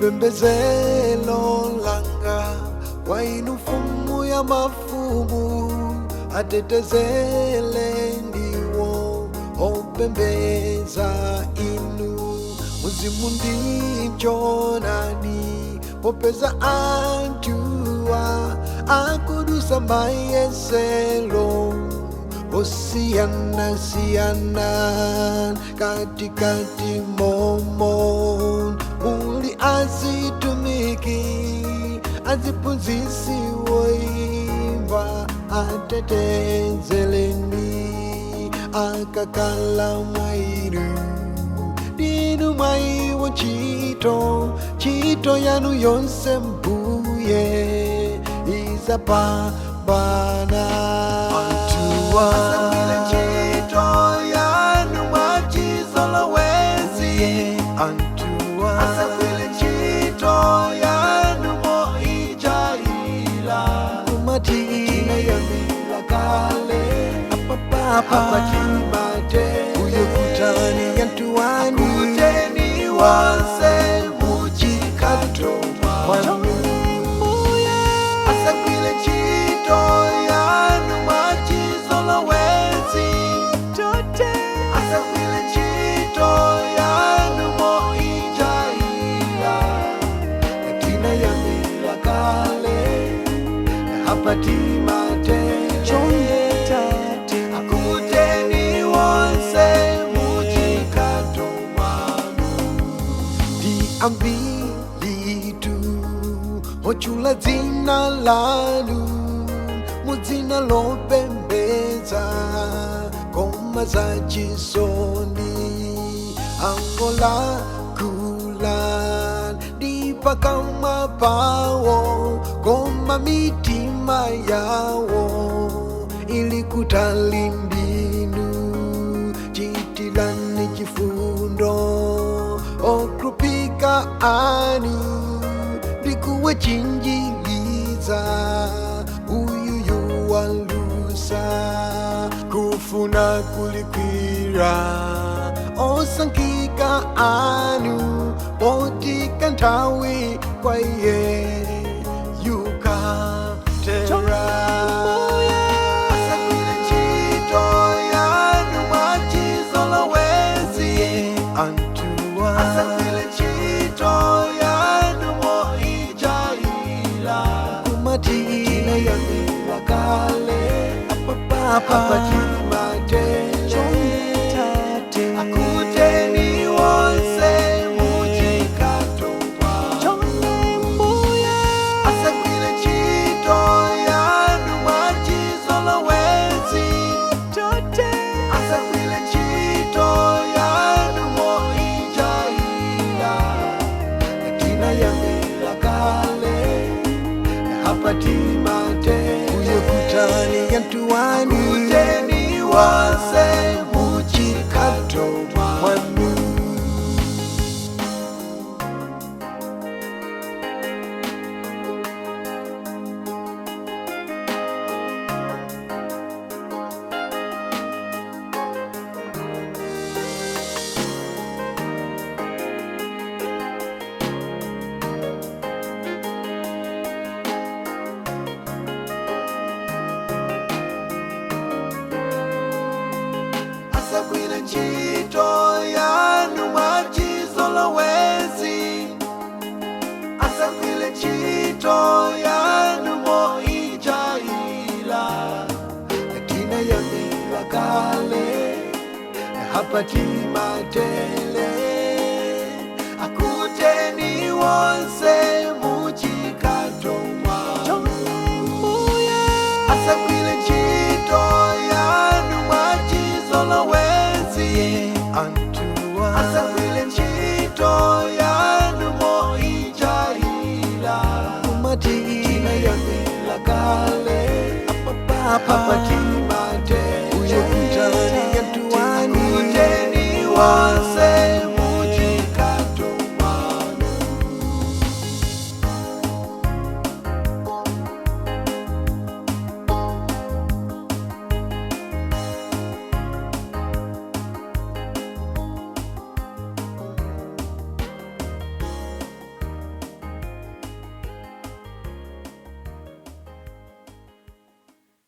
Ndipembedzelo langa kwa inu mfumu ya mafumu, atetezele ndiwo opembeza inu muzimu ndimchonani popeza anthuwa akudusa mayeselo osiyanasiyana katikati momo muli azitumiki aziphunzisi woimba atetezeleni akakala mwainu dinu mwaiwo ntchito ntchito yanu yonse mbuye izapambana. Anthuwa asagwire ntchito yanu mwachizolowezi, anthuwa asagwire ntchito yanu moijaila kumati tinayambira kale apapapa apachimate uyo kutani yantuwani akuteni wonse muchikato mwanu asagwire ntchito yanu mwachizolowezi, asagwire ntchito yanu moijaila tinayambira kale hapatimatele akuteni wonse muchikato mwanu ndi ambiritu ochula dzina lanu mudzina lopembedza koma za chisoni angola kula ndi pakamwa pawo koma mitima yawo ili kutali ndinu. Chitilani chifundo okhulupirika anu ndikuwachinjiliza uyuyu walusa kufuna kulikwira osankhika anu potika nthawi kwa iye yukatera. Asagwire ntchito yanu mwachizolowezi, anthuwa asagwire ntchito yanu moijaila kumati tinayambira kale apapapa apachimatele akuteni wonse muchikato asagwire ntchito yanu mwachizolowezi, asagwire ntchito yanu moijaila tinayambira kale hapatimatele uye kutani yantuwani akuteni wonse muchikato mwanu. Asagwire ntchito yanu mwachizolowezi, asagwire ntchito yanu moijaila tinayambira kale hapatimatele akuteni wonse muchikato mwanu asagwire ntchito yanu mwachizolowezi, anthuwa asagwire ntchito yanu moijaila kumati tinayambira kale apapapa.